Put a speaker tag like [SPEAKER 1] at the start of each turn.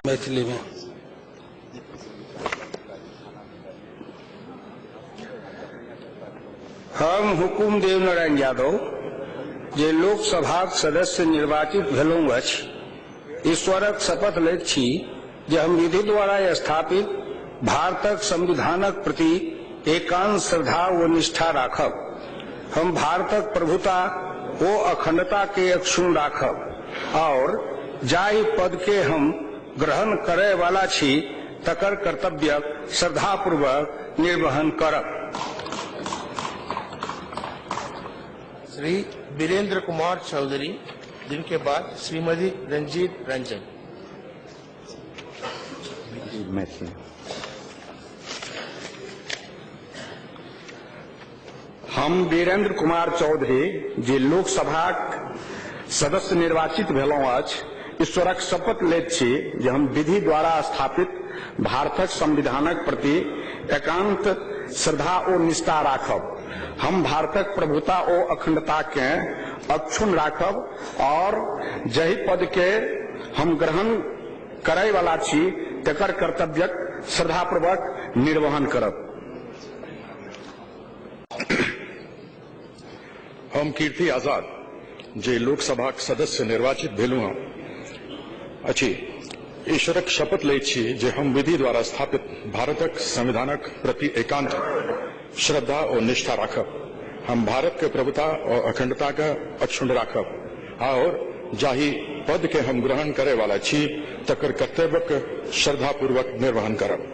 [SPEAKER 1] मैथिली में। हम हुकुमदेव नारायण यादव जे लोकसभाक सदस्य निर्वाचित भेलहुँ अछि, ईश्वरक शपथ लैत छी जे हम विधि द्वारा स्थापित भारतक संविधानक प्रति एकांत श्रद्धा व निष्ठा राखब। हम भारतक प्रभुता ओ अखंडता के अक्षुण्ण राखब और जाहि पद के हम ग्रहण करे वाला छी तकर कर्तव्यक श्रद्धापूर्वक निर्वहन करब।
[SPEAKER 2] श्री वीरेंद्र कुमार चौधरी, जिनके बाद श्रीमती रंजीत रंजन।
[SPEAKER 3] मैथिली। हम वीरेंद्र कुमार चौधरी जे लोकसभाक सदस्य निर्वाचित भेलहुँ अछि, ईश्वरक शपथ लैत छी जे हम विधि द्वारा स्थापित भारतक संविधानक प्रति एकांत श्रद्धा ओ निष्ठा राखब। हम भारतक प्रभुता ओ अखंडता के अक्षुण्ण राखब और जाहि पद के हम ग्रहण करय वाला छी तकर कर्तव्यक श्रद्धापूर्वक निर्वहन करब।
[SPEAKER 4] हम कीर्ति आजाद जे लोकसभाक सदस्य निर्वाचित भेलहुँ अछि, ईश्वरक शपथ लैत छी जे हम विधि द्वारा स्थापित भारतक संविधानक प्रति एकांत श्रद्धा और निष्ठा राखब। हम भारत के प्रभुता और अखंडता के अक्षुण्ण राखब और जाहि पद के हम ग्रहण करे वाला छी तकर कर्तव्यक श्रद्धापूर्वक निर्वहन करब।